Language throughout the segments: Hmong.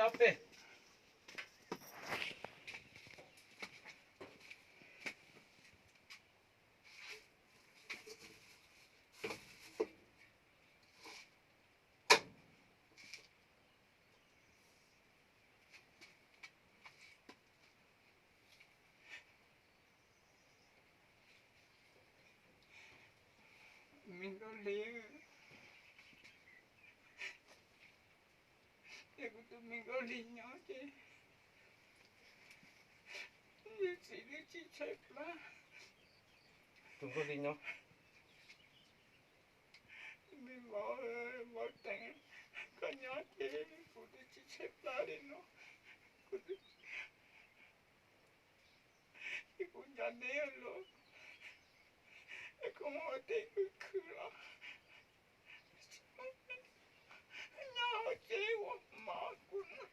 Ob peb. Me nkauj hli, es kuv tus me nkauj hli nyob ces txiv twb tsis tshaib plab. Tus nkauj hli nyob. Me vauv, vauv Teem, koj nyob ces kuv twb tsis tshaib plab li no. Kuv twb, kuv nco neb los, koj muab tej khwv khwv los nyob hauv tsev ua mov kuv no.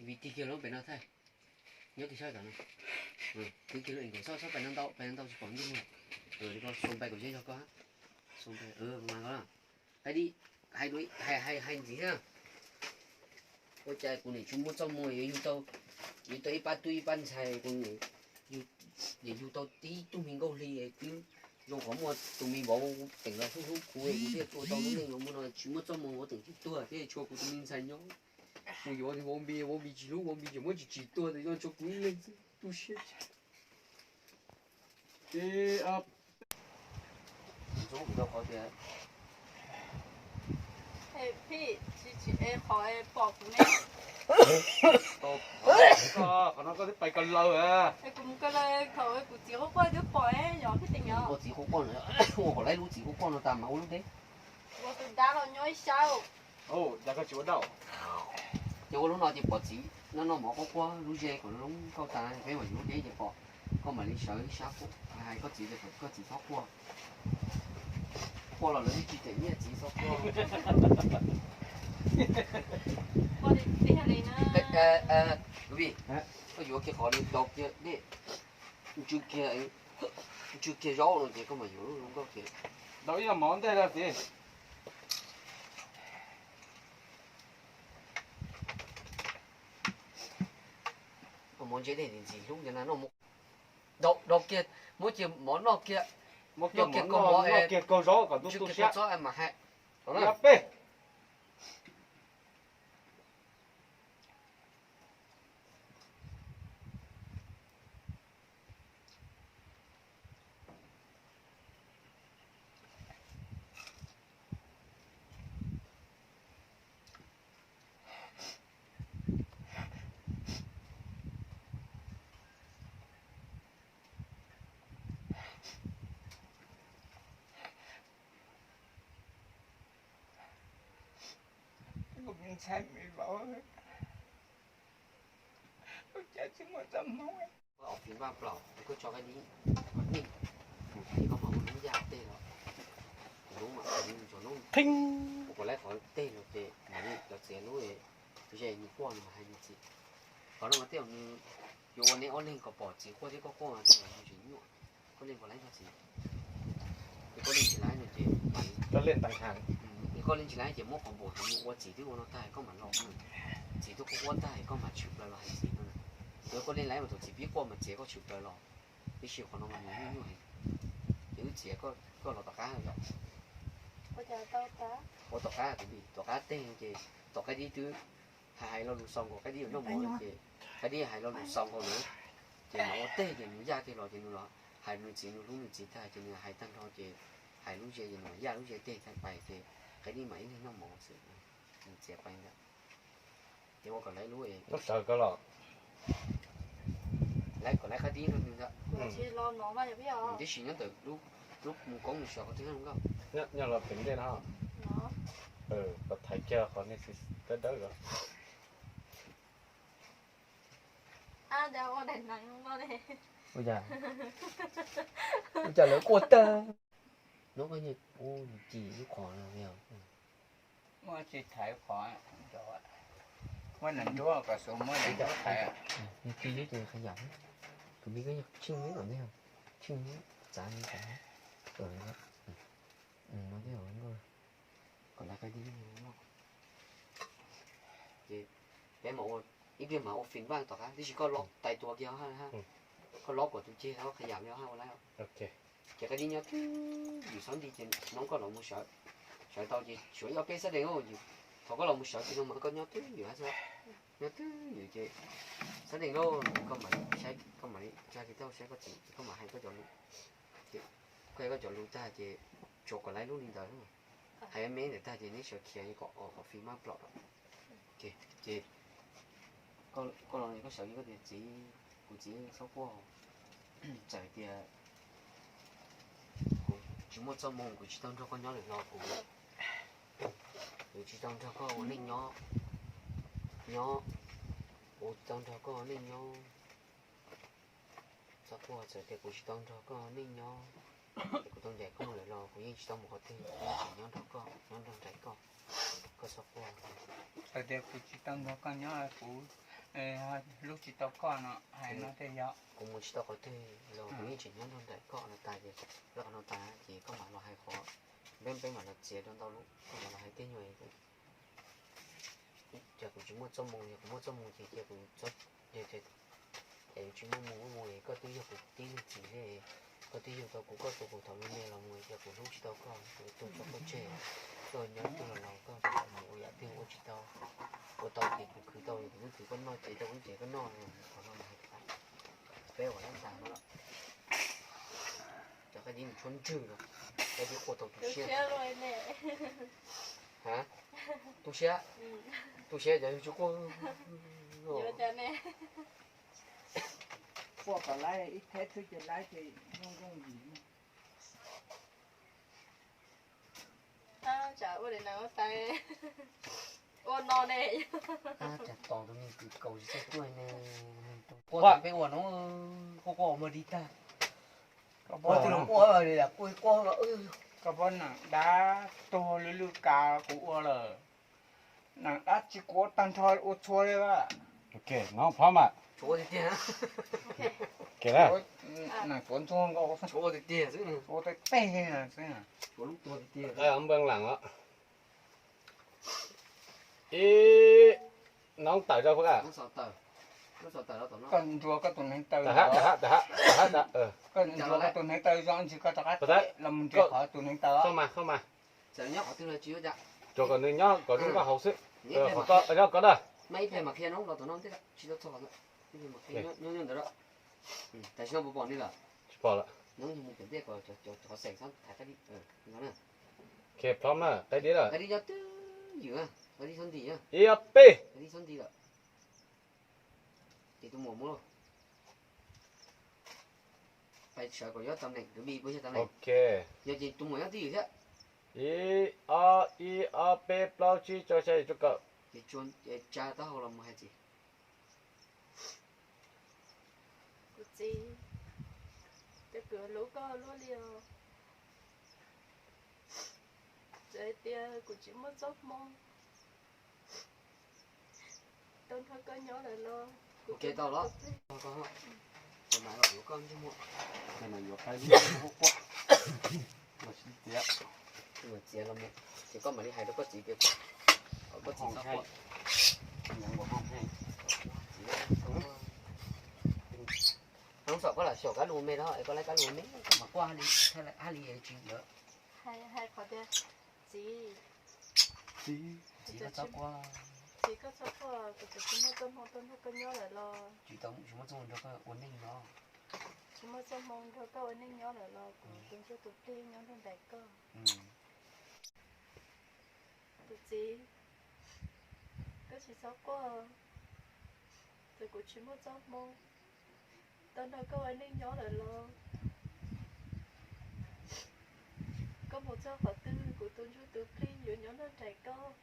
Vim tig kiag lub pem no thiab, nyob kiag sab tom no, kwv kiag lub ees nkaus, xob xob pais no ntau, pais no ntau tsis pom ntuj lawm. Li ko xoo pais kom zeb zog koj, xoo pais mas ko, hais ntxiv thiab. Ua cas kuv niam tsis muaj txoj moo yuav yug tau, yuav tau ib pab tub ib pab ntxhais, kuv niam yug tau tib tug me nkauj hli twb zoo qhov muaj tus me vauv Teem los hlub hlub kuv, kuv thiaj tua tau lub neej los mus no tsis muaj txoj moo vauv Teem thiaj tuag thiab tshuav kuv tus me ntxhais nyob. Kuv yuav vauv Npis, vauv Npis tsis hlub, vauv Npis tseem muab tsis tsis tuag, tes nyob tshuav kuv ib leeg xwb, tu siab. Ntxub kuv tau qhov tias, qhov no koj twb pais koj law, kuv mus koj law thaum kuv txiv quaj quaj twb pom, yog txiv quaj quaj no, ua kom laib lub txiv quaj quaj no tas mas ua lub deb. Ua tus dab los nyob ib sab. Ces ua lub no ces pom txiv noj noj mov quaj quaj lub ze kom zoo nkauj tas, peb mam yuav lub deb ces pom, koj mam li sawv ib sab quaj, hais koj txiv tias kom koj txiv txhob quaj. Quaj los lawv yeej tsis them nyiaj txiv txhob quaj. Koj yuav kiag qhov li dau kiag dej, ntsw kiag, ntsw kiag zaub no ces koj mam yuav lub zoo nkauj ces. Dau ib yam mov ntej na txiv. Mov ntse dej ntxim hlub ntawd na, noj mov, dau kiag, muab kiag mov noj kiag, noj kiag kaug mov, noj kiag kaug zaub kom ntuj tu siab txob mas hais. Peb. Kuv me ntxhais me vauv, ua cas tsis muaj txoj hmoov. Koj ob peb npaj plaub, koj tso qaib dib kom nej, mus thaij koj mam ua lub yaj tej los, lub mas ua kom laib qhov tej los ces mam li los txiav lub ze nws quaj no mas hais nws txiv. Qhov no mas tej zaum nws yuav ua neb ob leeg kom pom txiv quaj thiab koj quaj mas tej zaum nws tsis nyuaj. Koj leej puas laib txog txiv? Yog koj leej tsis laib no ces, koj leej tsis laib ces muab qhov npaum no mus ua txiv twb ua no tag koj mam los no. Txiv twb quaj quaj tag koj mam tshwm plaws los hais txiv no. Yog koj leej laib mas thaum txiv pib quaj mas txiav koj tshwm plaws los. Tiam sis qhov no mas nws nyuaj nyuaj heev. Ces wb txiav koj los tom qab yom. Ua tom qab, tom qab teg ces tom qaib dib twb hais hais lo lus xaus nkaus, qaib dib yuav noj mov ces qaib dib hais lo lus xaus nkaus na, ces nws ua teg ces nws yaj teg los ces nws los hais nws txiv, nws hlub nws txiv tag ces nws hais tag nrho ces hais lub ze ces nws yaj lub ze teg tag pais ces qaib dib mam ib leeg noj mov xwb. Nws txiav pais ntawd. Ces ua kom laib lub, lub sawv ko los, laib kom laib qaib dib no nws ntag. Tiam sis nyob ntawm lub mus koob nws sawv qhov twg nkauj. Nyob los pem ntej no. Kom thaiv kiag qhov nej dawb dawb os. Ua cas, ua cas lawv quaj tag. Hnub koj nyob ua ci lub qhov no yog. Muab tsis thaiv qhov, muab nws nruab kom xuas muab nws nruab thaiv. Nws ci lub ces qhov yam, tus mi koj nyob tsheej neb kom neb, tsheej neb txav neb txav. No thiab nkauj, kom lawv qhib tib no. Ces peb mam ua, ib pliag mam ua fim vaj tom qab, tab sis koj lob tais tua kiag ha, koj lob kom tus ceg qhov yam li ha ua laib. Ces qhib tib nyob twj ywm xob nti ces hnub koj los mus sawv, sawv tau ces suav ib ob peb xab dees lauj. Thaum koj los mus sawv tsis no mas koj nyob twj ywm, nyob twj ywm ces xab dees lauj, koj mam li saib, koj mam li tsa tes taub saib koj txiv ces koj mam hais koj cov lus. Ces koj hais koj cov lus tag ces tsuas kom laib lub li ntawd, hais me ntawd tag ces neb sawv khiav kom qhov fim maj plom rau. Ces koj los koj sawv li koj tias txiv, kuv txiv txhob quaj, txawm tias kuv tsis muaj txoj moo kuv tsis tau nrog koj nyob lawm los kuv, kuv tsis tau nrog koj ua neej nyob, nyob, kuv tsis tau nrog koj ua neej nyob. Txhob quaj, txawm tias kuv tsis tau nrog koj neej nyob, kuv tau ncaim koj lawm los kuv yeej tsis tau mus qhov twg, kuv yeej tseem nyob nrog koj, nyob nrog nraim koj. Koj txhob quaj. Txawm tias kuv tsis tau nrog koj nyob, kuv hlub tsis tau koj no, hais no thiaj yog. Kuv mus tsis tau qhov twg los kuv yeej tseem nyob nrog nraim koj no tas ces, lawv qhov no tas ces koj mam los hais qhov, peb peb mam los txiav rau ntau lub, koj mam los hais tej nyuag Ces kuv tsis muaj txoj moo, yog kuv muaj txoj moo ces cia kuv txhob, ces yus tsis muaj moo muaj moo es koj twb yog kuv tib leeg txiv thiab, koj twb yug tau kuv, koj tu kuv thaum lub me los mus ces kuv hlub tsis tau koj, kuv tu tso koj tseg, koj nyob twg los los koj mus ua yam twg ua tsis tau, ua tau ces kuv khwv tau kuv twb khwv koj noj, ces tau kuv ces koj noj, qhov no mas hais tias peb ua lab tas no los. Cov qaib dib nws tshuab ntswg no, qaib dib quaj tau tu siab. Ha? Tu siab? Tu siab cov yus tsis quaj. Quaj kom laib ib theb xwb ces laib ces zoo zoo yim. Tsam ua li na ua tais, ua no ne. Tsam tos tus me kwv kaus tsis txawj quaj ne. Quaj peb ua no, quaj quaj ua muag di tag. Quaj quaj, quaj quaj. Koj pom nam dab tuag lwj lwj kav kuv ua lawm. Nam dab tsi kuv ua tag nrho ua txhua li. Ok, no phob mas. Nam tuav ntxuag nkaus, ua tej teg xwb. Npee lam os. Ib, noob tawm rau pab. Koj ntsuas koj tus hneev taw, koj ntsuas koj tus hneev taw zoo ntsis koj rov qab los mus nres qhov tus hneev taw. Tsuas kom nws nyob kom nws nkauj haus xwb. Nyob koj da. Tam sim no puas pom li lawm? Tsis pom lawm. Plob na, qaib dib lawm. Ib, ob, peb. Ib, tus muam mus. Pais sawv kom nyob tam neem, tus bi puas yog tam neem? Ok. Yog ces tus muam nyob twj ywm thiab. Ib, ob, ib, ob, peb, plaub, tsib, rau, xya, yim, rau, kaum. Ces tsa taub hau los mus hais txiv. Kuv txiv, tes kuv hlub koj luaj li os. Txawm hais tias kuv tsis muaj txoj hmoo tau nrog koj nyob lawm los kuv tau los. Yuav koj ntsej muag, yuav qaib dib quaj, yuav txiav los mus, ces koj mam li hais rau koj txiv tias kom koj txiv txhob quaj. Hnub saum koj lam xyaum kab lus me no es koj laib kab lus me koj mam quaj hab li tsis ntawd. Hais qhov tias, txiv, txiv, koj txhob quaj, txiv, koj txhob quaj, kuv tsis muaj txoj hmoo tuaj nrog koj nyob lawm los. Tsis tau, tsis muaj txoj hmoo nrog koj ua neej nyob. Tsis muaj txoj hmoo nrog koj ua neej nyob lawm los kuv tus ntsuj tus plig nyob nrog nraim koj. Tus txiv, koj tsis txhob quaj, txawm kuv tsis muaj txoj hmoo tau nrog koj ua neej nyob lawm los koj mus txog qhov twg kuv tus ntsuj tus plig yuav nyob nrog nraim koj.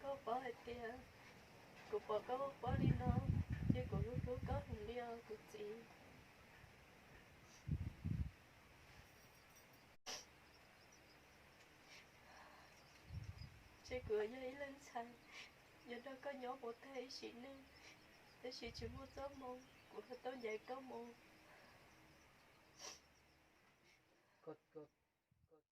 Koj paub hais tias Kuv pom koj ua pob li no, ces kuv hlub hlub koj heev li os kuv txiv. Ces kuv yog ib leeg ntxhais, yuav nrog koj nyob mus tag ib sim neej, tab sis tsis muaj txoj hmoo kuv ho tau ncaim koj mus. Koj, koj